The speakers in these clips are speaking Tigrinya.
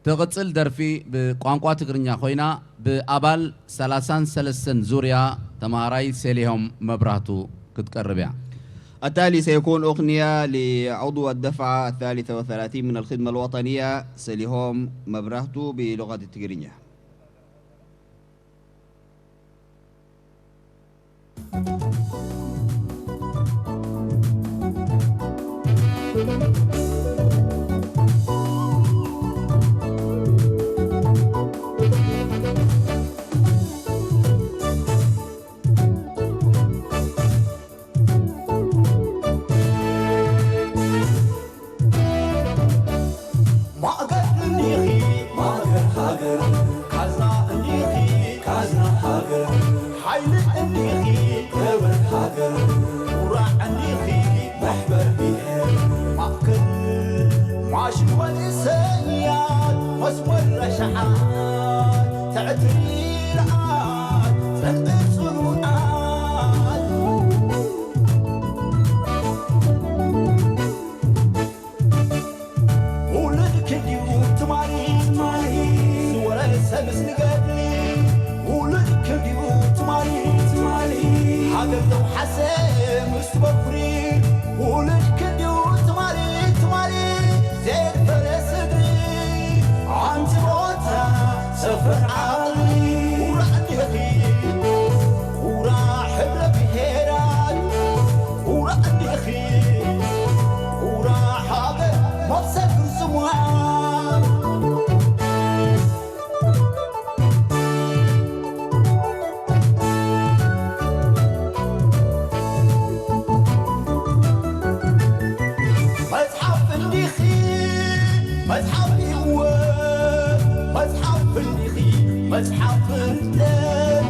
ትቕጽል ደርፊ ብቋንቋ ትግርኛ ኮይና፣ ብኣባል ሰላሳን ሰለስተን ዙርያ ተማሃራይ ሴሊሆም መብራህቱ ክትቀርብ እያ። التالي سيكون أغنية لعضو الدفعة الثالثة والثلاثين من الخدمة الوطنية سيليهوم مبراهتو بلغة التجرينية. ማእገር እንዲኺ ማእገር ሃገር፣ ካዝና እንዲኺ ካዝና ሃገር፣ ሓይሊ እንዲኺ ክብሪ ሃገር፣ ኩራዕ እንዲኺ መሕበር ብሔር፣ ማእከል ማሽን መንእሰያት፣ መስመር ረሻሓት፣ ትዕትሪ ርዓት፣ ጽንዕቲ ጽኑዓት። ውሉድ ክንድዩ ትማሊ፣ ትማሊ ዝወረሰ ምስ ንገድሊ። ውሉድ ክንድዩ ትማሊ፣ ትማሊ ሃገር ተውሓሰ ምስ ትበኩሪ። ውሉድ ክንድዩ ትማሊ፣ ትማሊ ዘይፈረስ እግሪ። ኣንቲ ቦታ ሰፈር ዓቕሊ። ኩራዕ እንዲኺ ኩራዕ ሕብረ ብሄራት። ኩራዕ እንዲኺ ኩራዕ ሃገር መብሰል ግርዝሟ። መጽሓፍ እንዲኺ መጽሓፍ ህይወት፣ መጽሓፍ እንዲኺ መጽሓፍ ፍልጠት።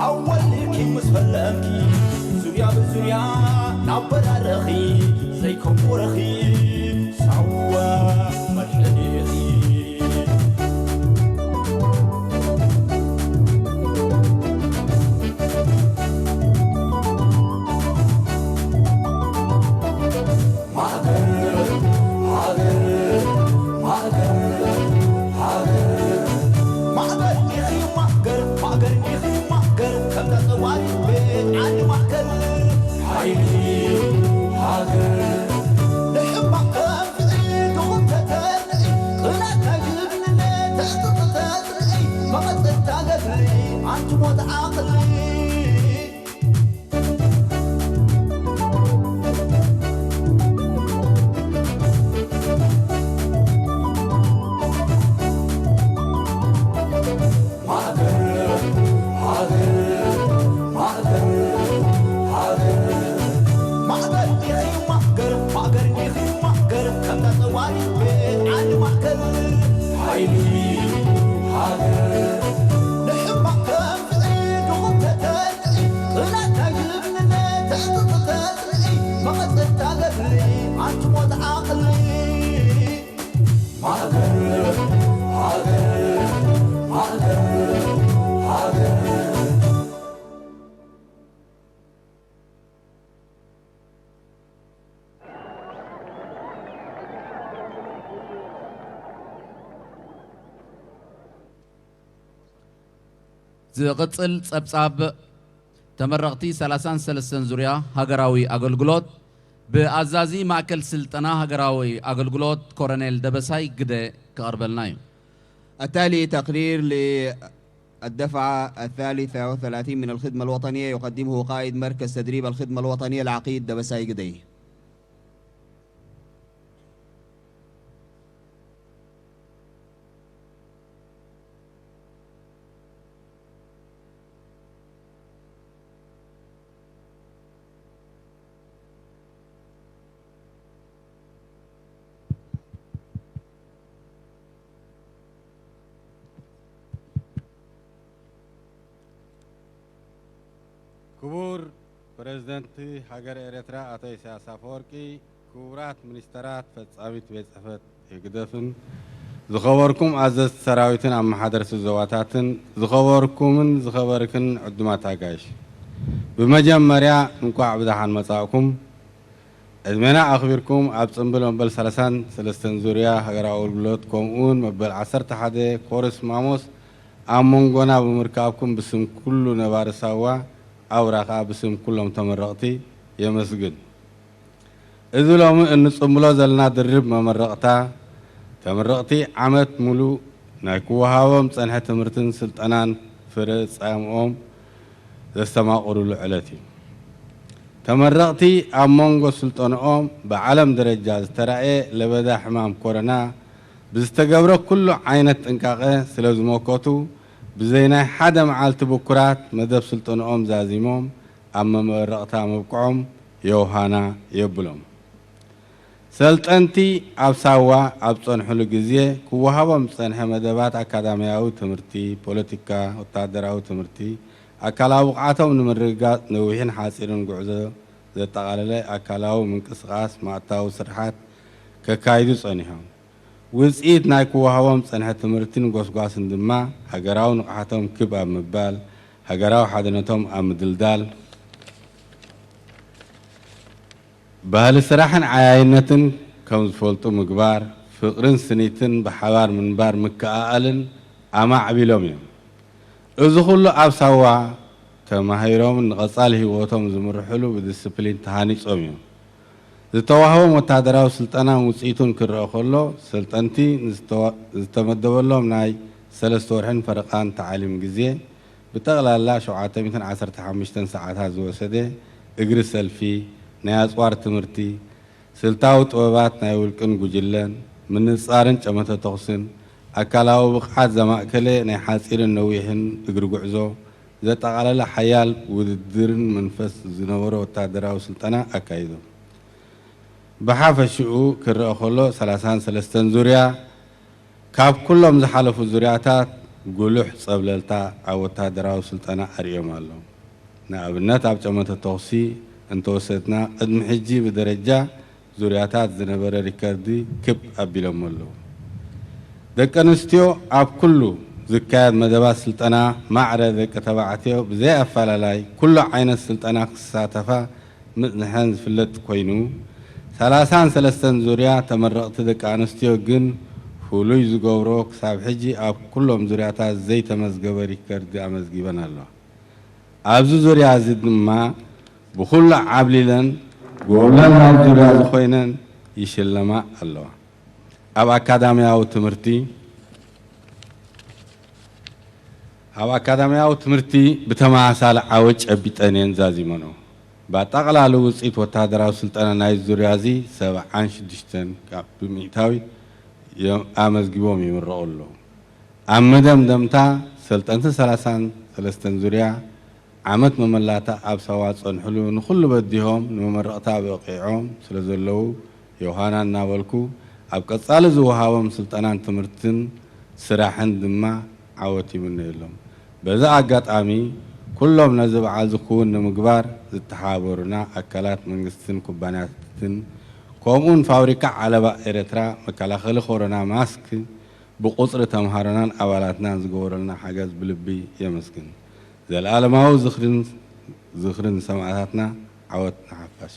ኣወሊድኪ ምስ ፈለምኪ፣ ዙርያ ብዙርያ ናበራረኺ፣ ዘይከንኩረኺ ሳዋ መድሕኒኺ። ማእገር፣ ሃገር፣ ማእገር፣ ሃገር። ማእገር ኢኺ ማእገር፣ ማእገር ኢኺ ማእገር፣ ከም ተጸዋሪ ቤት ዓዲ ማእከል። ሓይሊ ሃገር። ንሕማቕ ተንፍዒ፣ ድኹም ተተንዒ፣ ቅናት ናይ ጅግንነት ተጥጥተን። መቐጸልታ ገድሊ ኣንቲ ሞት ዓቕሊ። ማእገር፣ ሃገር፣ ማእገር፣ ሃገር። ማእገር ኢኺ ማእገር፣ ማእገር ኢኺ ማእገር፣ ከም ተጸዋሪ ቤት ዓዲ ማእከል። ሓይሊ ሃገር። ንሕማቕ ተንፍዒ፣ ድኹም ተተንዒ፣ ቅናት ናይ ጅግንነት ተዕጥቂ ተጽንዒ፣ መቐጸልታ ገድሊ ኣንቲ ሞት ዓቕሊ። ማእገር፣ ሃገር፣ ማእገር፣ ሃገር። ዝቕጽል ጸብጻብ ተመረቕቲ ሰላሳን ሰለስተን ዙርያ ሃገራዊ ኣገልግሎት ብኣዛዚ ማእከል ስልጠና ሃገራዊ ኣገልግሎት ኮረኔል ደበሳይ ግደ ክቐርበልና እዩ። التالي تقرير للدفعة الثالثة والثلاثين من الخدمة الوطنية يقدمه قائد مركز تدريب الخدمة الوطنية العقيد دبساي قدي. ክቡር ፕሬዝደንት ሃገር ኤርትራ ኣቶ ኢሳያስ ኣፈወርቂ፣ ክቡራት ሚኒስተራት፣ ፈጻሚት ቤት ጽሕፈት ህግደፍን ዝኸበርኩም ኣዘዝቲ ሰራዊትን ኣመሓደርቲ ዞባታትን፣ ዝኸበርኩምን ዝኸበርክን ዕዱማት ኣጋይሽ፣ ብመጀመርያ እንቋዕ ብደሓን መጻእኩም። ዕድሜና ኣኽቢርኩም ኣብ ጽምብል መበል ሰላሳን ሰለስተን ዙርያ ሃገራዊ ኣገልግሎት፣ ከምኡውን መበል ዓሰርተ ሓደ ኮርስ ማሞስ ኣብ መንጎና ብምርካብኩም ብስም ኩሉ ነባሪ ሳዋ፣ ኣውራ ከኣ ብስም ኩሎም ተመረቕቲ የመስግን። እዚ ሎሚ እንጽምብሎ ዘለና ድርብ መመረቕታ፣ ተመረቕቲ ዓመት ሙሉእ ናይ ክወሃቦም ጸንሐ ትምህርትን ስልጠናን ፍረ ጻምኦም ዘስተማቕሩሉ ዕለት እዩ። ተመረቕቲ ኣብ መንጎ ስልጠንኦም ብዓለም ደረጃ ዝተራእየ ለበዳ ሕማም ኮሮና ብዝተገብረ ኩሉ ዓይነት ጥንቃቐ ስለ ዝመከቱ፣ ብዘይ ናይ ሓደ መዓልቲ ብኩራት መደብ ስልጠንኦም ዛዚሞም ኣብ መመረቕታ ምብቅዖም የውሃና የብሎም። ሰልጠንቲ ኣብ ሳዋ ኣብ ጸንሑሉ ግዜ ክወሃቦም ዝጸንሐ መደባት ኣካዳሚያዊ ትምህርቲ፣ ፖለቲካ፣ ወታደራዊ ትምህርቲ፣ ኣካላዊ ብቕዓቶም ንምርግጋጽ ነዊሕን ሓጺርን ጉዕዞ ዘጠቓለለ ኣካላዊ ምንቅስቓስ ማእታዊ ስርሓት ከካይዱ ጸኒሖም። ውጽኢት ናይ ክወሃቦም ዝጸንሐ ትምህርትን ጎስጓስን ድማ ሃገራዊ ንቕሓቶም ክብ ኣብ ምባል፣ ሃገራዊ ሓድነቶም ኣብ ምድልዳል፣ ባህሊ ስራሕን ዓያይነትን ከም ዝፈልጡ ምግባር፣ ፍቕርን ስኒትን ብሓባር ምንባር ምክእኣልን ኣማዕቢሎም እዮም። እዚ ኩሉ ኣብ ሳዋ ተማሂሮምን ንቐጻሊ ህይወቶም ዝምርሕሉ ብዲስፕሊን ተሃኒጾም እዮም። ዝተዋህቦም ወታደራዊ ስልጠናን ውጽኢቱን ክረአ ከሎ፣ ሰልጠንቲ ንዝተዋ-፣ ዝተመደበሎም ናይ ሰለስተ ወርሕን ፈረቓን ተዓሊም ግዜ ብጠቕላላ ሸውዓተ ሚእትን ዓሰርተ ሓሙሽተን ሰዓታት ዝወሰደ እግሪ ሰልፊ፣ ናይ ኣጽዋር ትምህርቲ፣ ስልታዊ ጥበባት ናይ ውልቅን ጉጅለን፣ ምንጻርን ጨመተ ተኹስን፣ ኣካላዊ ብቕዓት ዘማእከለ ናይ ሓጺርን ነዊሕን እግሪ ጉዕዞ ዘጠቓለለ ሓያል ውድድርን መንፈስ ዝነበሮ ወታደራዊ ስልጠና ኣካይዶም። ብሓፈሽኡ ክረአ ከሎ፣ ሰላሳን ሰለስተን ዙርያ ካብ ኩሎም ዝሓለፉ ዙርያታት ጉሉሕ ጸብለልታ ኣብ ወታደራዊ ስልጠና ኣርእዮም ኣለዉ። ንኣብነት፣ ኣብ ጨመተ ተኹሲ እንተወሰድና፣ ቅድሚ ሕጂ ብደረጃ ዙርያታት ዝነበረ ሪከርዲ ክብ ኣቢሎሞ ኣለዉ። ደቂ ኣንስትዮ ኣብ ኩሉ ዝካየድ መደባት ስልጠና ማዕረ ደቂ ተባዕትዮ ብዘይ ኣፈላላይ ኩሉ ዓይነት ስልጠና ክሳተፋ ምጽንሐን ዝፍለጥ ኮይኑ፣ ሰላሳን ሰለስተን ዙርያ ተመረቕቲ ደቂ ኣንስትዮ ግን ፍሉይ ዝገብሮ ክሳብ ሕጂ ኣብ ኩሎም ዙርያታት ዘይተመዝገበ ሪከርዲ ኣመዝጊበን ኣለዋ። ኣብዚ ዙርያ እዚ ድማ ብኹሉ ዓብሊለን ጎብለል ናይ ዙርያ ዝኾይነን ይሽለማ ኣለዋ። ኣብ ኣካዳሚያዊ ትምህርቲ፣ ኣብ ኣካዳሚያዊ ትምህርቲ ብተመሳሳሊ ዓወት ጨቢጠን እየን ዛዚመንኦ። ብኣጠቓላሊ ውፅኢት ወታደራዊ ስልጠና ናይ ዙርያ እዚ ሰብዓን ሽዱሽተን ካብ ብሚእታዊት እዮም ኣመዝጊቦም ይምረቑ ኣለዉ። ኣብ መደምደምታ ሰልጠንቲ ሰላሳን ሰለስተን ዙርያ ዓመት መመላእታ ኣብ ሳዋ ዝጸንሕሉ ንኹሉ በዲሆም ንመመረቕታ በቒዖም ስለ ዘለዉ ዮሃና እናበልኩ ኣብ ቀጻሊ ዝወሃቦም ስልጠናን ትምህርትን ስራሕን ድማ ዓወት ይምነየሎም። በዚ ኣጋጣሚ ኩሎም ነዚ በዓል ዝኽውን ንምግባር ዝተሓባበሩና ኣካላት መንግስትን ኩባንያታትን ከምኡውን ፋብሪካ ዓለባ ኤረትራ መከላኸሊ ኮሮና ማስክ ብቁጽሪ ተምሃሮናን ኣባላትናን ዝገበሩልና ሓገዝ ብልቢ የመስግን። ዘለኣለማዊ ዝኽርን ዝኽርን ሰማእታትና። ዓወት ንሓፋሽ።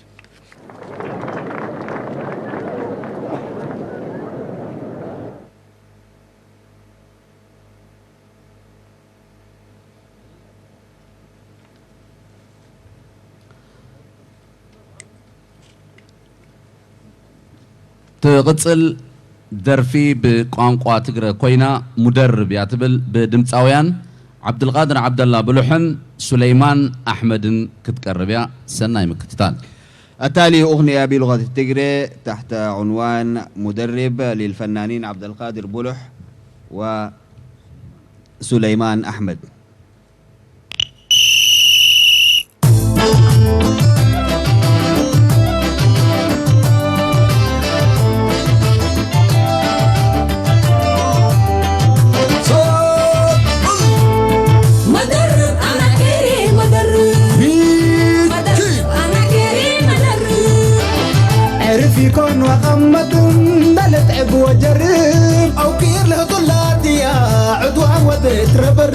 ትቕጽል ደርፊ ብቋንቋ ትግረ ኮይና፣ ሙደርብ እያ ትብል፣ ብድምጻውያን ዓብድልቃድር ዓብደላ ብሉሕን ሱለይማን ኣሕመድን ክትቀርብ እያ። ሰናይ ምክትታል። التالي أغنية بلغة التجري تحت عنوان مدرب للفنانين عبد القادر بلح وسليمان أحمد. عرف يكون وقمة بلد عب وجرب أو كير له طلاتي عدوان وديت ربر.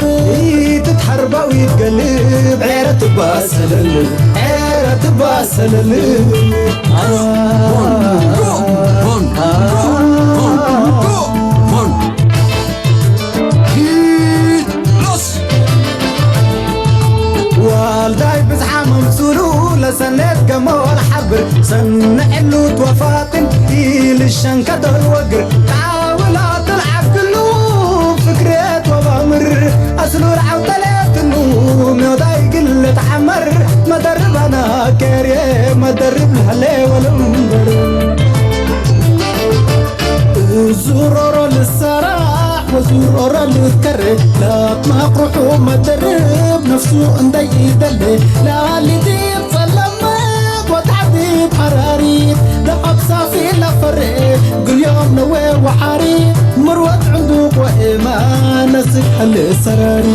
تتحرب ويتقلب عيرة باسل، عيرة ባሰለል። ዋልዳይ ብዝሓ መምሱሉ ለሰነት ገመ ወልሓብር ሰንዕሉ ትወፋትን ኢልሸንከተል ወግር ቃውላ ትልዓፍ ክሉ ፍክሬት ወባምር ኣስሉር ዓውተሌትኑ ሜውዳይ ግል ተሓመር መደርባና ከርየ መደርብ ለህለ ወልምበር ዙሮሮ ልሰራሕ ወዙሮሮ ልከረ ላትማቅርሑ መደርብ ነፍሱ እንደይደለ ላሊቲ ጸለመ ወታዕቲ ሓራሪት ደሃብ ሳፊ ለፈረ ግልዮም ነወ ወሓሪ ምርወት ዕንዱቅ ወኤማ ነስግ ሕል ሰራሪ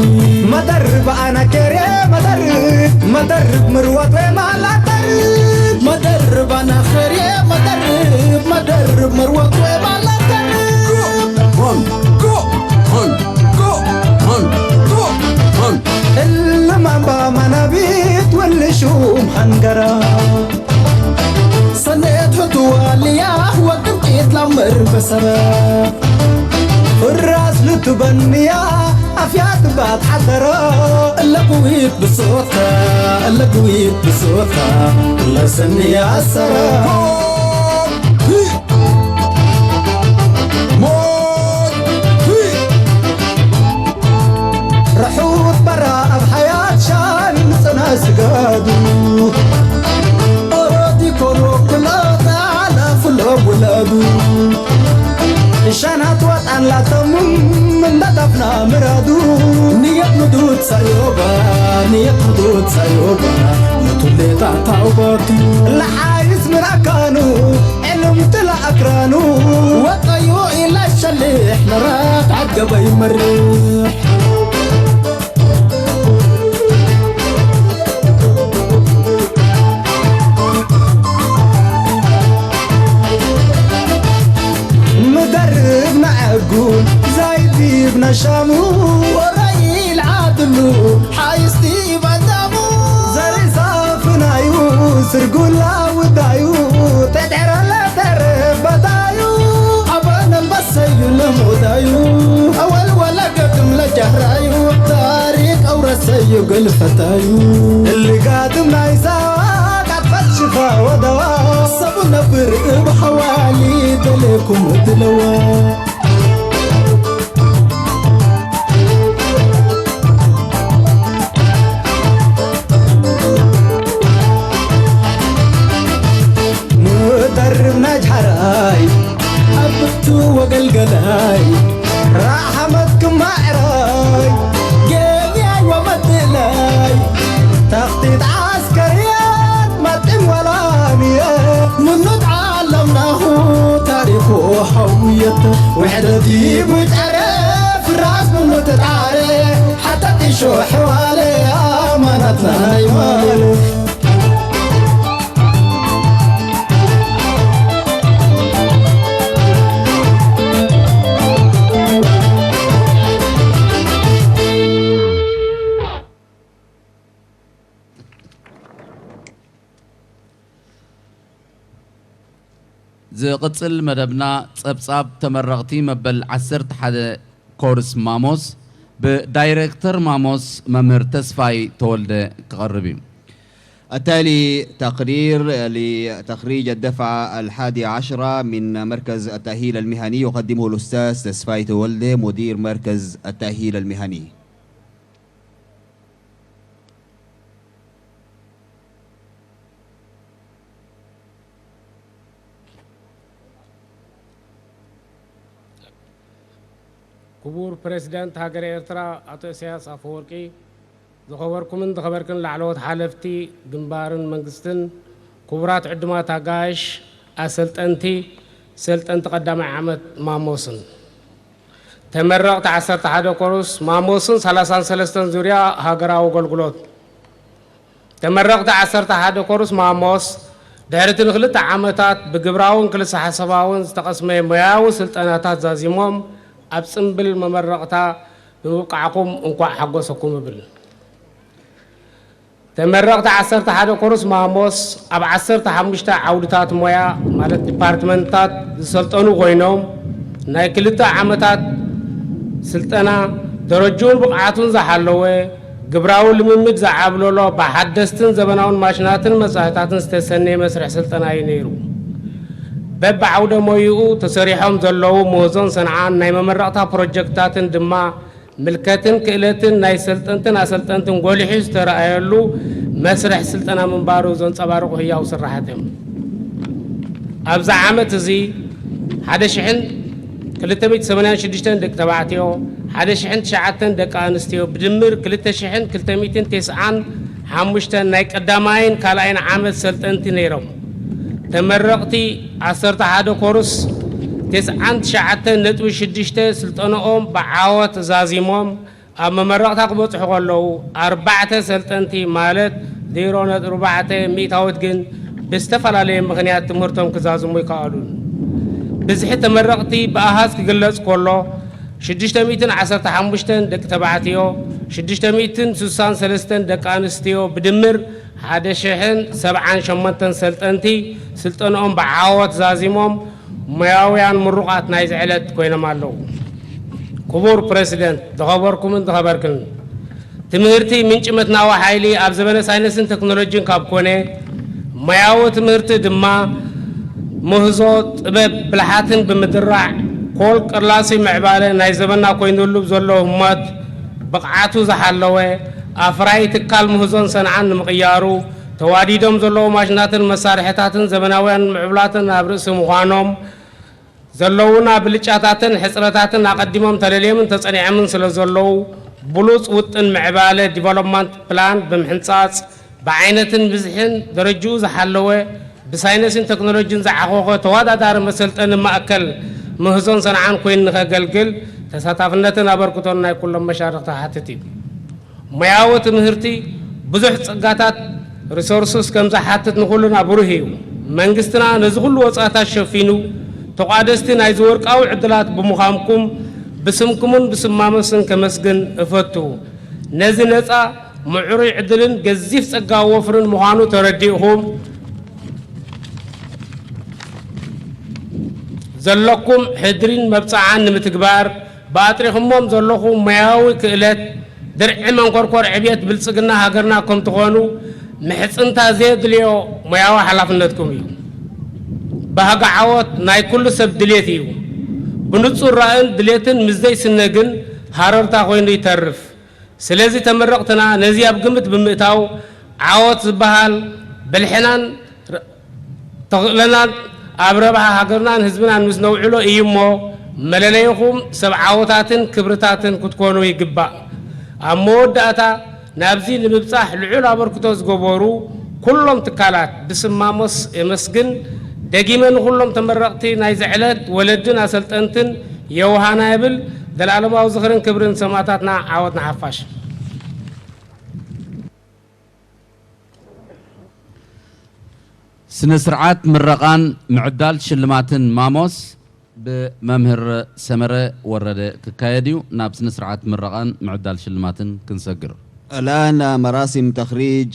መደርብ ኣና ከርየ መደርብ መደርብ ምርወት ወኤማ ላተርብ መደርብ ኣና ከርየ መደርብ መደርብ ምርወት ወኤማ ላተርብ እልማምባ ማናቢት ወልሹም ሃንገራ ሰኔት ህትዋልያ ወቅምቂት ላምር በሰረ ፍራስ ልትበንያ ኣፍያት ባት ሓደረ እለግዊት ብሶታ እለግዊት ብሶታ ለሰንያ ሰረ ርሑት በራ ኣብ ሓያት ሻን ንጽና ስጋዱ ኦሮዲ ኮኖ ኩሎ ተዓላፍሎ ውላዱ ሻናት ዋጣን ላተሙም እንዳዳፍና ምራዱ ንየት ምዱት ሳዮባ ንየት ምዱት ሳዮባ መቱሌታ ታውባቱ ለሓይስ ምን ኣካኑ ዕልምቲ ለኣክራኑ ወጠዩ ኢላ ሸልሕ ነራት ዓገበ ይመርሕ ምደርብ ንዐጉ ዛይዲብ ነሻሙ ወራይ ልዓድሉ ሓይስቲ ባዳሙ ዘሪዛፍናዩ ስርጉላ ውዳዩ ተደረለ ተረበታዩ ኣበነልበሰዩ ለሞዳዩ ኣወልወለ ገድም ለጃህራዩ ታሪክ ኣውረሰዩ ገልፈታዩ እልጋድም ናይ ሳዋ ቃጥፈት ሽፋ ወደዋ ሰቡ ነብር እብ ሓዋሊ ደሌኩም እድለዋ ምደርብ ናጅ ሓራይ ኣብቱ ወገልገላይ ራሓመት ክማዕራይ ገቢያይ ወመድላይ ተኽቲት ዓስከርያት መጢም ወላንየ ምኑት ዓለምናሁ ታሪኹ ሃውየት ውሕደት ይብጨረ ፍራስ ምኑት ጣረ ሓታ ጢሾ ሕዋለ ኣማናትና ይማል ዝቕጽል መደብና ጸብጻብ ተመረቕቲ መበል ዓሰርተ ሓደ ኮርስ ማሞስ ብዳይሬክተር ማሞስ መምህር ተስፋይ ተወልደ ክቐርብ እዩ። التالي تقرير لتخريج الدفعة الحادية عشرة من مركز التأهيل المهني، يقدمه الأستاذ تسفاي تولدي، مدير مركز التأهيل المهني. ክቡር ፕሬዝዳንት ሃገረ ኤርትራ ኣቶ ኢሳያስ ኣፈወርቂ፣ ዝኸበርኩምን ዝኸበርክን ላዕለዎት ሓለፍቲ ግንባርን መንግስትን፣ ክቡራት ዕዱማት ኣጋይሽ፣ ኣሰልጠንቲ፣ ሰልጠንቲ ቀዳማይ ዓመት ማሞስን ተመረቕቲ ዓሰርተ ሓደ ኮርስ ማሞስን ሰላሳን ሰለስተን ዙርያ ሃገራዊ ኣገልግሎት ተመረቕቲ ዓሰርተ ሓደ ኮርስ ማሞስ፣ ድሕሪ እቲ ንክልተ ዓመታት ብግብራውን ክልሰ ሓሳባውን ዝተቐስመ ሞያዊ ስልጠናታት ዛዚሞም ኣብ ጽምብል መመረቕታ ብምብቃዕኩም እንኳዕ ሓጎሰኩም እብል። ተመረቕቲ ዓሰርተ ሓደ ኮርስ ማሞስ ኣብ ዓሰርተ ሓሙሽተ ዓውድታት ሞያ ማለት ዲፓርትመንትታት ዝሰልጠኑ ኮይኖም ናይ ክልተ ዓመታት ስልጠና ደረጅኡን ብቕዓቱን ዝሓለወ ግብራዊ ልምምድ ዝዓብለሎ ብሓደስትን ዘበናውን ማሽናትን መሳርሕታትን ዝተሰነየ መስርሕ ስልጠና እዩ ነይሩ። በብዓውደ ሞይኡ ተሰሪሖም ዘለዉ ምህዞን ሰንዓን ናይ መመረቕታ ፕሮጀክትታትን ድማ ምልከትን ክእለትን ናይ ሰልጠንትን ኣሰልጠንትን ጎሊሑ ዝተረኣየሉ መስርሕ ስልጠና ምንባሩ ዘንጸባርቑ ህያው ስራሓት እዮም። ኣብዚ ዓመት እዚ ሓደ ሽሕን ክልተ ሚእቲ ሰማንያን ሽዱሽተን ደቂ ተባዕትዮ፣ ሓደ ሽሕን ትሽዓተን ደቂ ኣንስትዮ ብድምር ክልተ ሽሕን ክልተ ሚእትን ተስዓን ሓሙሽተን ናይ ቀዳማይን ካልኣይን ዓመት ሰልጠንቲ ነይሮም። ተመረቕቲ ዓሰርተ ሓደ ኮርስ ተስዓን ትሽዓተን ነጥቢ ሽዱሽተ ስልጠንኦም ብዓወት ዛዚሞም ኣብ መመረቕታ ክበጽሑ ከለዉ ኣርባዕተ ሰልጠንቲ ማለት ዜሮ ነጥቢ ኣርባዕተ ሚእታዊት ግን ብዝተፈላለየ ምኽንያት ትምህርቶም ክዛዝሙ ይከኣሉን። ብዝሒ ተመረቕቲ ብኣሃዝ ክግለጽ ከሎ ሽዱሽተ ሚእትን ዓሰርተ ሓሙሽተን ደቂ ተባዕትዮ፣ ሽዱሽተ ሚእትን ስሳን ሰለስተን ደቂ ኣንስትዮ ብድምር ሓደ ሽሕን ሰብዓን ሸሞንተን ሰልጠንቲ ስልጠንኦም ብዓወት ዛዚሞም ሞያውያን ምሩቓት ናይዚ ዕለት ኮይኖም ኣለዉ። ክቡር ፕረሲደንት፣ ዝኸበርኩምን ዝኸበርክን፣ ትምህርቲ ምንጪ መትናዊ ሓይሊ ኣብ ዘበነ ሳይንስን ቴክኖሎጂን ካብ ኮነ፣ ሞያዊ ትምህርቲ ድማ ምህዞ ጥበብ ብልሓትን ብምድራዕ ኮል ቅላሲ ምዕባለ ናይ ዘመንና ኮይኑሉ ዘሎ ህሞት ብቕዓቱ ዝሓለወ ኣፍራዪ ትካል ምህዞን ሰንዓን ንምቕያሩ ተዋዲዶም ዘለዉ ማሽናትን መሳርሕታትን ዘመናውያን ምዕቡላትን ኣብ ርእሲ ምዃኖም ዘለዉና ብልጫታትን ሕፅረታትን ኣቐዲሞም ተለልዮምን ተፀኒዖምን ስለ ዘለዉ ብሉፅ ውጥን ምዕባለ ዲቨሎፕመንት ፕላን ብምሕንፃፅ ብዓይነትን ብዝሕን ደረጅኡ ዝሓለወ ብሳይነስን ቴክኖሎጂን ዝዓኾኸ ተወዳዳሪ መሰልጠኒ ማእከል ምህዞን ሰንዓን ኮይኑ ንኸገልግል ተሳታፍነትን ኣበርክቶን ናይ ኩሎም መሻርኽቲ ክሓትት እዩ። ሞያዊ ትምህርቲ ብዙሕ ጸጋታት ሪሶርስስ ከም ዝሓትት ንኹልና ብሩህ እዩ። መንግስትና ነዚ ኩሉ ወጻእታት ሸፊኑ ተቋደስቲ ናይዚ ወርቃዊ ዕድላት ብምዃንኩም ብስምኩምን ብስም ማሞስን ከመስግን እፈቱ። ነዚ ነጻ ምዕሩይ ዕድልን ገዚፍ ጸጋ ወፍርን ምዃኑ ተረዲእኹም ዘለኩም ሕድሪን መብጽዓን ንምትግባር ብኣጥሪኹሞም ዘለኹም ሞያዊ ክእለት ድርዒ መንኮርኮር ዕብየት ብልጽግና ሃገርና ከም ትኾኑ ምሕጽንታ ዘየድልዮ ሞያዊ ሓላፍነትኩም እዩ። ባህጊ ዓወት ናይ ኩሉ ሰብ ድሌት እዩ። ብንጹር ራእን ድሌትን ምስ ዘይስነ ግን ሃረርታ ኮይኑ ይተርፍ። ስለዚ ተመረቕትና ነዚ ኣብ ግምት ብምእታው ዓወት ዝበሃል ብልሕናን ተኽእለናን ኣብ ረብሓ ሃገርናን ህዝብናን ምስ ነውዕሎ እዩ እሞ መለለይኹም ሰብ ዓወታትን ክብርታትን ክትኮኑ ይግባእ። ኣብ መወዳእታ ናብዚ ንምብጻሕ ልዑል ኣበርክቶ ዝገበሩ ኩሎም ትካላት ብስም ማሞስ የመስግን። ደጊመ ንኹሎም ተመረቕቲ ናይዚ ዕለት ወለድን ኣሰልጠንትን የውሃና የብል። ዘላለማዊ ዝኽርን ክብርን ሰማእታትና። ዓወት ንሓፋሽ። ስነ ስርዓት ምረቓን ምዕዳል ሽልማትን ማሞስ ብመምህር ሰመረ ወረደ ክካየድ እዩ። ናብ ስነ ስርዓት ምረቓን ምዕዳል ሽልማትን ክንሰግር። الآن مراسم تخريج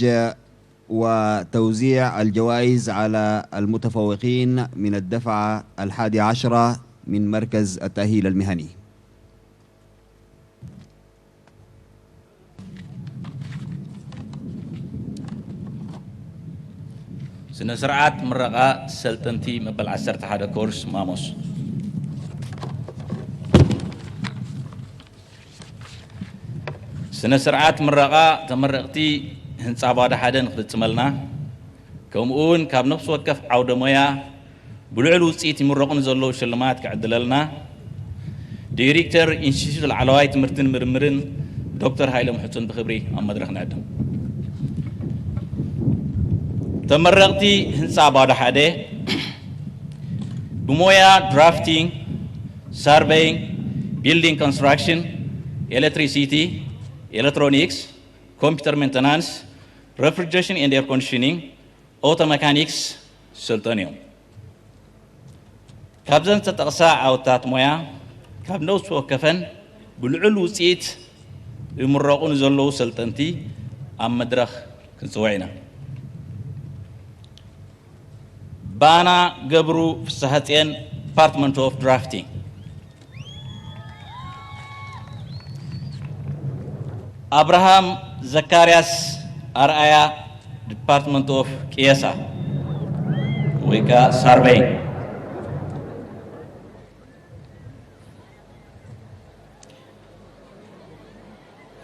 وتوزيع الجوائز على المتفوقين من الدفعة الحادية عشرة من مركز التأهيل المهني. ስነ ስርዓት ምረቓ ሰልጠንቲ መበል ዓሰርተ ሓደ ኮርስ ማሞስ። ስነ ስርዓት ምረቓ ተመረቕቲ ህንፃ ባዶ ሓደ ንክፍፅመልና፣ ከምኡ እውን ካብ ነፍሲ ወከፍ ዓውደ ሞያ ብልዑል ውፅኢት ይምረቑ ንዘለዉ ሽልማት ክዕድለልና ዲሪክተር ኢንስቲትዩት ላዕለዋይ ትምህርትን ምርምርን ዶክተር ሃይለ ምሕፁን ብክብሪ ኣብ መድረኽ ንዕድም። ተመረቕቲ ህንፃ ባዶ ሓደ ብሞያ ድራፍቲንግ፣ ሳርቬይንግ፣ ቢልዲንግ ኮንስትራክሽን፣ ኤሌክትሪሲቲ፣ ኤሌክትሮኒክስ፣ ኮምፒውተር ሜንተናንስ፣ ሬፍሪጀሬሽን ኤንድ ኤር ኮንዲሽኒንግ፣ ኦቶ መካኒክስ ዝሰልጠኑ እዮም። ካብዘን ዝተጠቕሳ ዓወታት ሞያ ካብ ነፍሲ ወከፈን ብልዑል ውፅኢት ይምረቑ ንዘለዉ ሰልጠንቲ ኣብ መድረኽ ንጽውዕ ኢና። ባና ገብሩ ፍስሃጽየን፣ ዲፓርትመንት ኦፍ ድራፍቲንግ። ኣብርሃም ዘካርያስ ኣርኣያ፣ ዲፓርትመንት ኦፍ ቅየሳ ወይ ከዓ ሳርቬይንግ።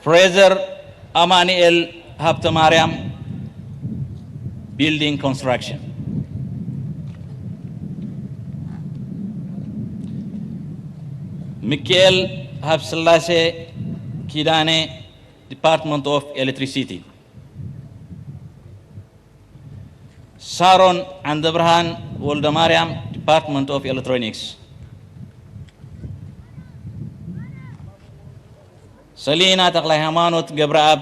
ፍሬዘር ኣማኑኤል ሃብተማርያም፣ ቢልዲንግ ኮንስትራክሽን። ሚካኤል ሃብስላሴ ኪዳነ፣ ዲፓርትመንት ኦፍ ኤሌክትሪሲቲ። ሳሮን ዓንደብርሃን ወልደማርያም፣ ዲፓርትመንት ኦፍ ኤሌክትሮኒክስ። ሰሊና ተክለሃይማኖት ገብረኣብ፣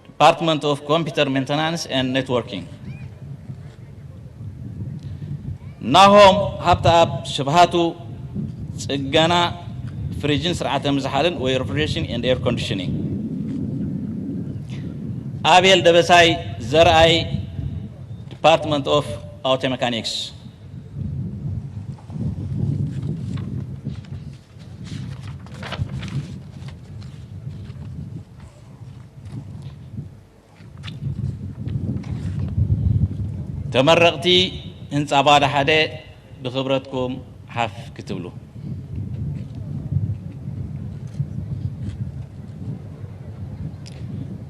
ዲፓርትመንት ኦፍ ኮምፒውተር ሜንተናንስ ኤንድ ኔትወርኪንግ። ናሆም ሃብተኣብ ስብሃቱ፣ ጽገና ፍሪጅን ስርዓተ ምዝሓልን ወይ ሪፍሪጀሬሽን ኤንድ ኤር ኮንዲሽኒንግ። ኣቤል ደበሳይ ዘርኣይ፣ ዲፓርትመንት ኦፍ ኣውቶ ሜካኒክስ። ተመረቕቲ ህንጻ ባዶ ሓደ፣ ብኽብረትኩም ሓፍ ክትብሉ።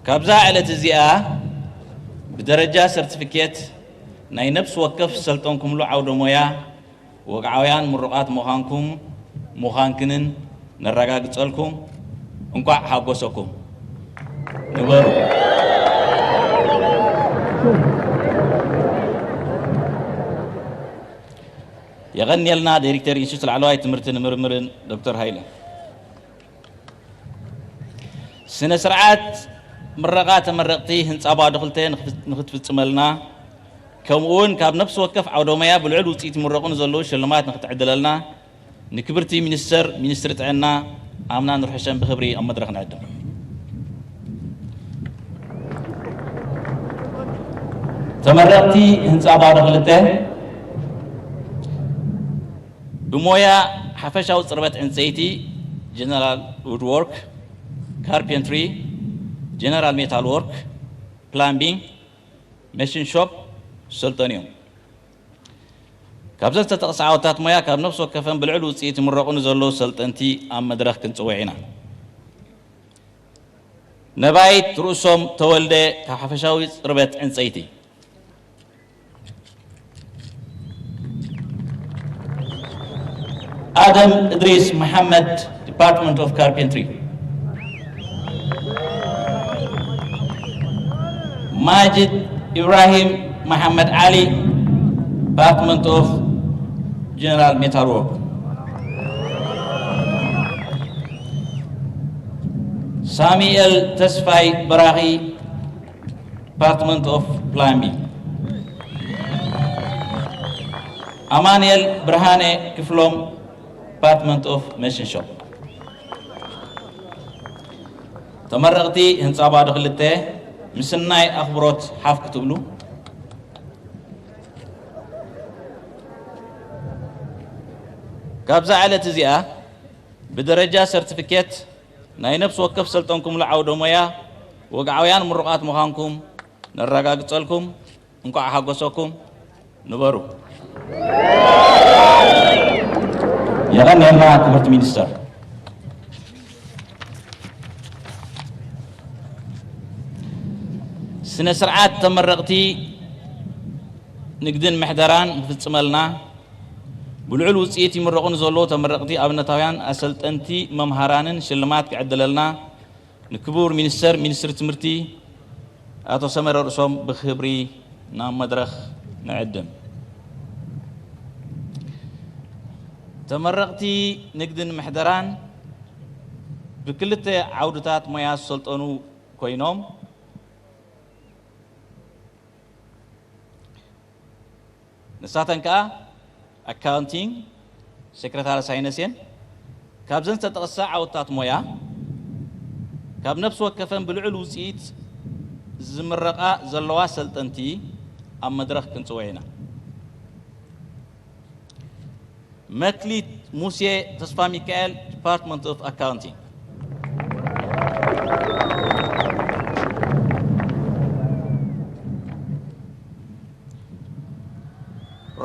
ካብዛ ዕለት እዚኣ ብደረጃ ሰርቲፊኬት ናይ ነፍሲ ወከፍ ዝሰልጠንኩምሉ ዓውደ ሞያ ወግዓውያን ምሩቓት ምዃንኩም፣ ምዃንክንን ነረጋግጸልኩም። እንቋዕ ሓጎሰኩም። ንበሩ። የቐንየልና ዳይሬክተር ኢንስቲትዩት ላዕለዋይ ትምህርትን ምርምርን ዶክተር ሃይለ። ስነ ስርዓት ምረቓ ተመረቕቲ ህንፃ ባዶ ክልተ ንክፍ-፣ ንክትፍፅመልና፣ ከምኡ እውን ካብ ነፍሲ ወከፍ ዓውደ ሞያ ብልዑል ውፅኢት ይምረቑ ንዘለዉ ሽልማት ንክትዕድለልና፣ ንክብርቲ ሚኒስተር ሚኒስትሪ ጥዕና ኣምና ኑርሕሰን ብክብሪ ኣብ መድረኽ ንዕድም። ተመረቕቲ ህንፃ ባዶ ክልተ ብሞያ ሓፈሻዊ ጽርበት ዕንጸይቲ፣ ጀነራል ውድዎርክ፣ ካርፔንትሪ፣ ጀነራል ሜታል ወርክ፣ ፕላምቢንግ፣ መሽን ሾፕ ዝሰልጠኑ እዮም። ካብዘን ዝተጠቕሳ ዓወታት ሞያ ካብ ነፍሲ ወከፈን ብልዑል ውጽኢት ይምረቑ ንዘለዉ ሰልጠንቲ ኣብ መድረኽ ክንጽውዕ ኢና። ነባይት ርእሶም ተወልደ ካብ ሓፈሻዊ ጽርበት ዕንጸይቲ። ኣደም እድሪስ መሓመድ፣ ዲፓርትመንት ኦፍ ካርፔንትሪ። ማጅድ ኢብራሂም መሓመድ ዓሊ፣ ዲፓርትመንት ኦፍ ጀነራል ሜታል ወርክ። ሳሙኤል ተስፋይ በራኺ፣ ዲፓርትመንት ኦፍ ፕላምቢንግ። ኣማኑኤል ብርሃነ ክፍሎም፣ ዲፓርትመንት ኦፍ መሽን ሾፕ። ተመረቕቲ ህንፃ ባዶ ክልተ ምስናይ ኣኽብሮት ሓፍ ክትብሉ። ካብዛ ዕለት እዚኣ ብደረጃ ሰርቲፊኬት ናይ ነፍሲ ወከፍ ሰልጠንኩምሉ ዓውደ ሞያ ወግዓውያን ምሩቓት ምዃንኩም ነረጋግጸልኩም። እንቋዕ ሓጎሰኩም። ንበሩ። የቐንየልና ክብርቲ ሚኒስተር። ስነ ስርዓት ተመረቕቲ ንግድን ምሕደራን ክፍጽመልና፣ ብልዑል ውጽኢት ይምረቑ ንዘለዉ ተመረቕቲ ኣብነታውያን ኣሰልጠንቲ መምሃራንን ሽልማት ክዕድለልና፣ ንክቡር ሚኒስተር ሚኒስትሪ ትምህርቲ ኣቶ ሰመረ ርእሶም ብኽብሪ ናብ መድረኽ ንዕድም። ተመረቕቲ ንግድን ምሕደራን ብክልተ ዓውድታት ሞያ ዝሰልጠኑ ኮይኖም፣ ንሳተን ከኣ ኣካውንቲንግ፣ ሴክረታሪ ሳይነስ እየን። ካብዘን ዝተጠቕሳ ዓወታት ሞያ፣ ካብ ነፍሲ ወከፈን ብልዑል ውጽኢት ዝምረቓ ዘለዋ ሰልጠንቲ ኣብ መድረኽ ክንጽወ ኢና። መክሊት ሙሴ ተስፋ ሚካኤል፣ Department of Accounting።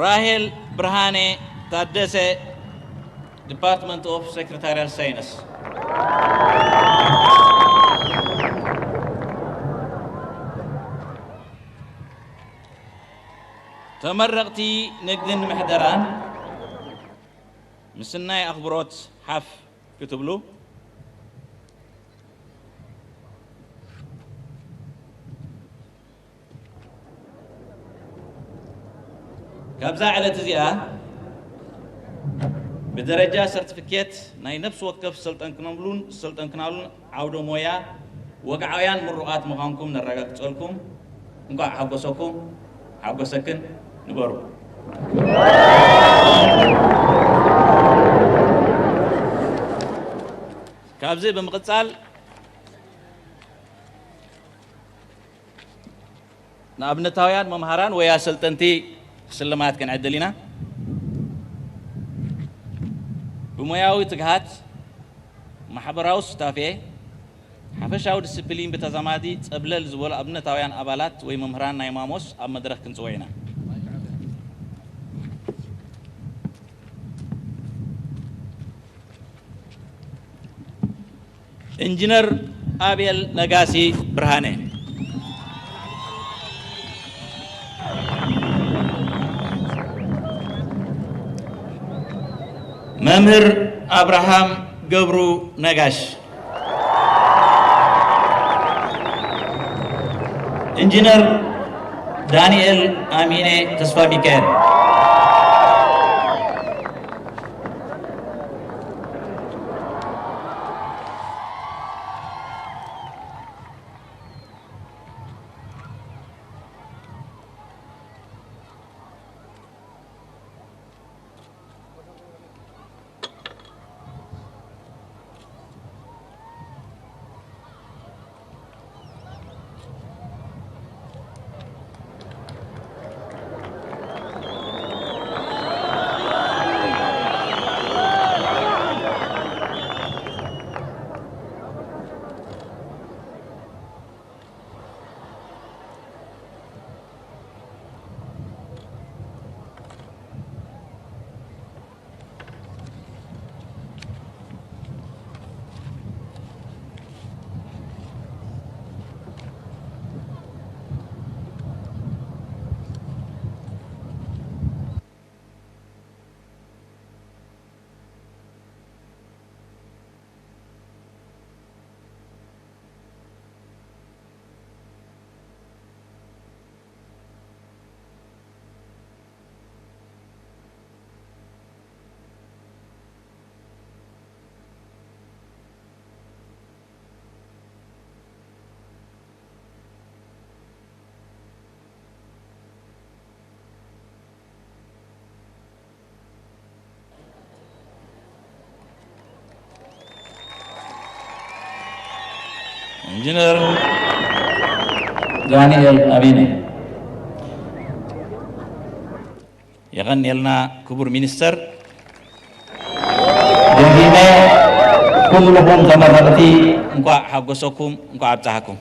ራሄል ብርሃኔ ታደሰ፣ Department of Secretarial Science። ተመረቕቲ ንግድን ምሕደራን ምስናይ ኣኽብሮት ሓፍ ክትብሉ። ካብዛ ዕለት እዚኣ ብደረጃ ሰርቲፊኬት ናይ ነፍሲ ወከፍ ዝሰልጠንክነሉን ዝሰልጠንክናሉን ዓውደ ሞያ ወግዓውያን ምሩቓት ምዃንኩም ነረጋግጸልኩም። እንኳዕ ሓጎሰኩም ሓጎሰክን ንበሩ። ካብዚ ብምቕጻል ንኣብነታውያን መምሃራን ወይ ኣሰልጠንቲ ስልማት ክንዕድል ኢና። ብሞያዊ ትግሃት፣ ማሕበራዊ ሱታፌ፣ ሓፈሻዊ ዲስፕሊን ብተዛማዲ ጸብለል ዝበሉ ኣብነታውያን ኣባላት ወይ መምህራን ናይ ማሞስ ኣብ መድረኽ ክንጽውዕ ኢና። ኢንጂነር ኣቤል ነጋሲ ብርሃነ። መምህር ኣብርሃም ገብሩ ነጋሽ። ኢንጂነር ዳንኤል ኣሚነ ተስፋ ሚካኤል። ኢንጂነር ዳንኤል ኣቢነ። የቐንየልና ክቡር ሚኒስተር። ደጊመ ኩልኹም ተመረቕቲ እንኳዕ ሓጎሰኩም፣ እንኳዕ ኣብፀሃኩም።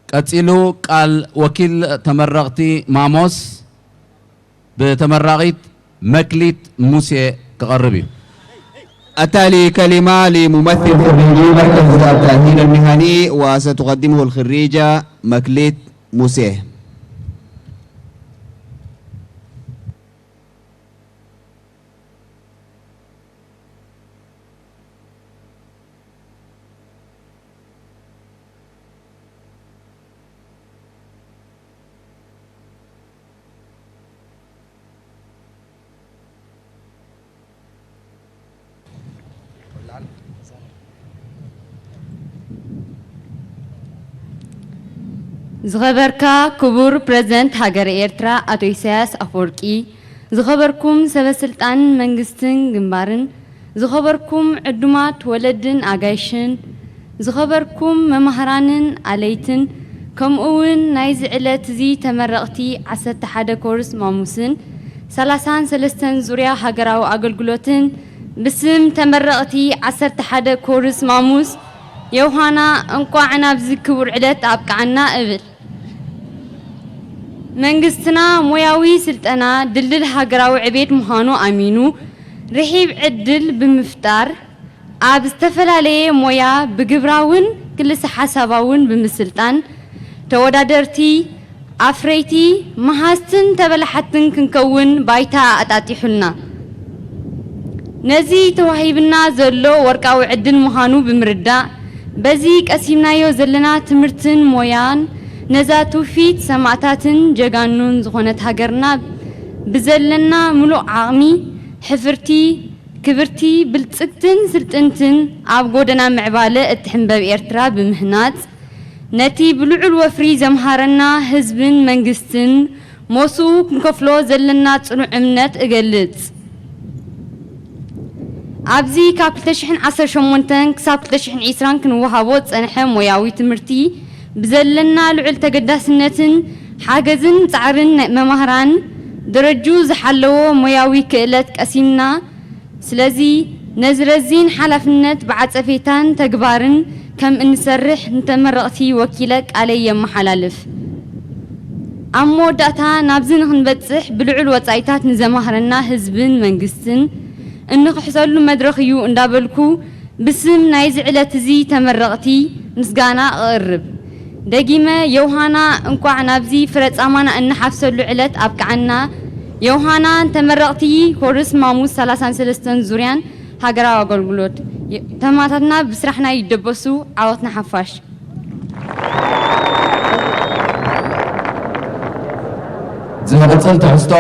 ቀጺሉ ቃል ወኪል ተመረቕቲ ማሞስ ብተመራቒት መክሊት ሙሴ ክቐርብ እዩ። التالي كلمة لممثل خريجي مركز التأهيل المهني، وستقدمه الخريجة مكليت موسيه. ዝኸበርካ ክቡር ፕረዚደንት ሃገረ ኤርትራ ኣቶ ኢሳያስ ኣፈወርቂ፣ ዝኸበርኩም ሰበ ስልጣን መንግስትን ግንባርን፣ ዝኸበርኩም ዕዱማት ወለድን ኣጋይሽን፣ ዝኸበርኩም መማህራንን ኣለይትን፣ ከምኡ እውን ናይዚ ዕለት እዚ ተመረቕቲ ዓሰርተ ሓደ ኮርስ ማሙስን ሰላሳን ሰለስተን ዙርያ ሃገራዊ ኣገልግሎትን፣ ብስም ተመረቕቲ ዓሰርተ ሓደ ኮርስ ማሙስ ዮሃና፣ እንቋዕ ናብዚ ክቡር ዕለት ኣብቅዓና እብል። መንግስትና ሞያዊ ስልጠና ድልድል ሃገራዊ ዕቤት ምዃኑ ኣሚኑ፣ ርሒብ ዕድል ብምፍጣር፣ ኣብ ዝተፈላለየ ሞያ ብግብራውን ክልሰ ሓሳባውን ብምስልጣን፣ ተወዳደርቲ፣ ኣፍረይቲ፣ መሃዝትን ተበላሓትን ክንከውን ባይታ ኣጣጢሑልና። ነዚ ተዋሂብና ዘሎ ወርቃዊ ዕድል ምዃኑ ብምርዳእ፣ በዚ ቀሲምናዮ ዘለና ትምህርትን ሞያን፣ ነዛ ትውፊት ሰማእታትን ጀጋኑን ዝኾነት ሃገርና ብዘለና ምሉእ ዓቕሚ፣ ሕፍርቲ፣ ክብርቲ፣ ብልጽግትን ስልጥንትን ኣብ ጎደና ምዕባለ እትሕንበብ ኤርትራ ብምህናጽ፣ ነቲ ብልዑል ወፍሪ ዘምሃረና ህዝብን መንግስትን ሞስኡ ክንከፍሎ ዘለና ጽኑዕ እምነት እገልጽ። ኣብዚ ካብ ክልተ ሽሕን ዓሰርተ ሸሞንተን ክሳብ ክልተ ሽሕን ዕስራን ክንወሃቦ ዝጸንሐ ሞያዊ ትምህርቲ፣ ብዘለና ልዑል ተገዳስነትን ሓገዝን ጻዕርን ናይ መማህራን፣ ደረጁ ዝሓለወ ሞያዊ ክእለት ቀሲምና፣ ስለዚ ነዚ ረዚን ሓላፍነት ብዓጸፌታን ተግባርን ከም እንሰርሕ ንተመረቕቲ ወኪለ ቃለይ የመሓላልፍ። ኣብ መወዳእታ ናብዚ ንኽንበጽሕ ብልዑል ወጻኢታት ንዘማህረና ህዝብን መንግስትን እንኽሕሰሉ መድረኽ እዩ እንዳበልኩ ብስም ናይዚ ዕለት እዚ ተመረቕቲ ምስጋና እቕርብ። ደጊመ ዮሃና እንቋዕ ናብዚ ፍረ ጻማና እንሓፍሰሉ ዕለት ኣብቅዓና። ዮሃናን ተመረቕቲ ኮርስ ማሙስ ሰላሳን ሰለስተን ዙርያን ሃገራዊ ኣገልግሎት። ተማታትና ብስራሕና ይደበሱ። ዓወት ንሓፋሽ። ዝቕጽል ትሕዝቶ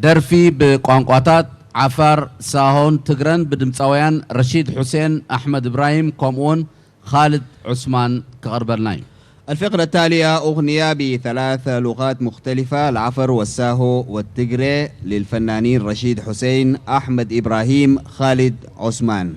ደርፊ ብቋንቋታት ዓፋር፣ ሳሆን ትግረን ብድምጻውያን ረሺድ ሑሴን፣ ኣሕመድ እብራሂም ከምኡውን ኻልድ ዑስማን ክቐርበልና እዩ። الفقرة التالية أغنية بثلاث لغات مختلفة، العفر والساهو والتجري، للفنانين رشيد حسين، أحمد إبراهيم، خالد عثمان.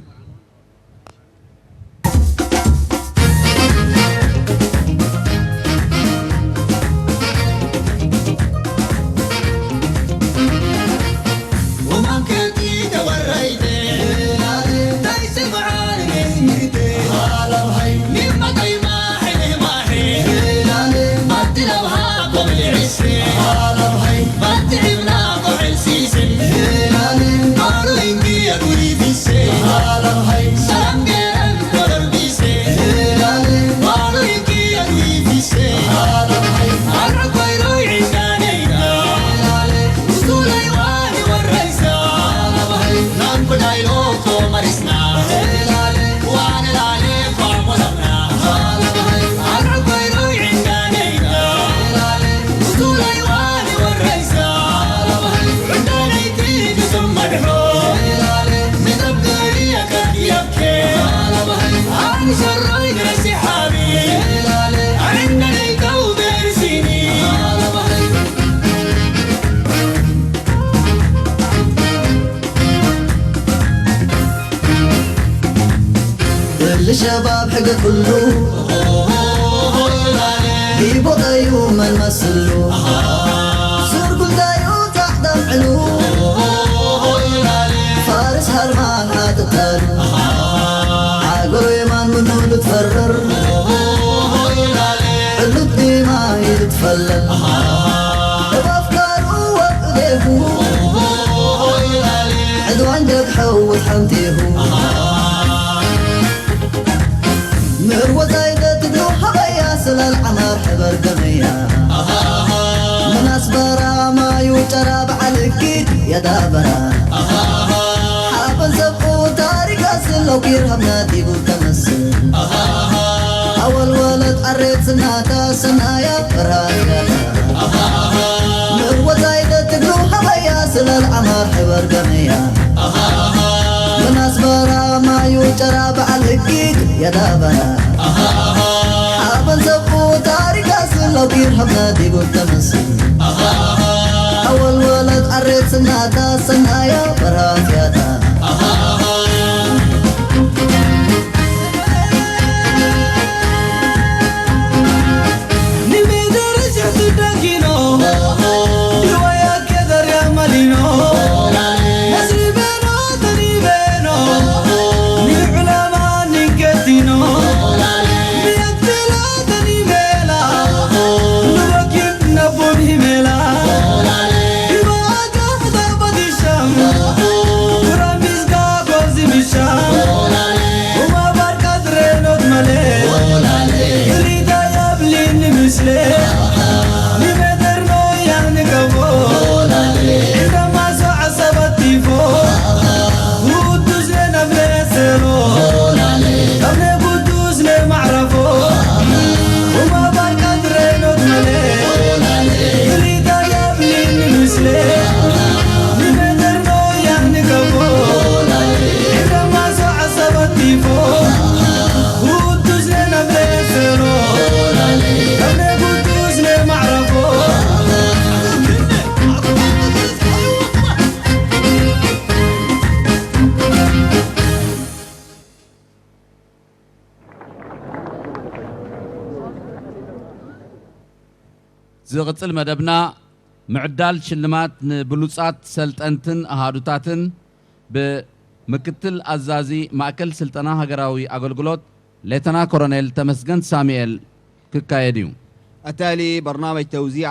ኩሉ ሸባብ ሕገ ኩሉ ቢቦጠዩ መን መስሉ ሱር ጉልዳዩ ጣዕዳም ዕሉ ፋርስ ሃርማን ኣጥጣሉ ዓገሮ የማን ምኑ ልትፈርር ዕሉት ዲማ ይልትፈለል እብ ኣፍካሩ ወብእዴሁ ዕድዋን ጀግሐው ውት ሓምቲሁ ምእር ወጻይ ዘትግሉ ሀበያ ስላል ዓማር ሕበር ገመያ ምን ኣስበራ ማዩ ጨራ በዓል እኪድ የዳበራ ሓበን ሰብኡ ታሪክ ኣስለው ኪርሃብና ዲቡ ተመስል ኣወል ወለድ ኣሬት ስናታ ሰናያ በራያ ምእር ወጻይ ዘትግሉ ሀበያ ስላል ዓማር ሕበር ገመያ ምን ኣስበራ ማዩ ጨራ በዓል እኪድ የዳበራ ሓበን ሰብኡ ታሪክ ኣስለው ኪርሃብና ዲቡ ተመስል ኣወል ወለድ ኣሬት ስናታ ሰናያ በራዝያታ ዝቕጽል መደብና ምዕዳል ሽልማት ንብሉጻት ሰልጠንትን ኣሃዱታትን ብምክትል ኣዛዚ ማእከል ስልጠና ሃገራዊ ኣገልግሎት ሌተና ኮሎኔል ተመስገን ሳሙኤል ክካየድ እዩ። أتالي برنامج توزيع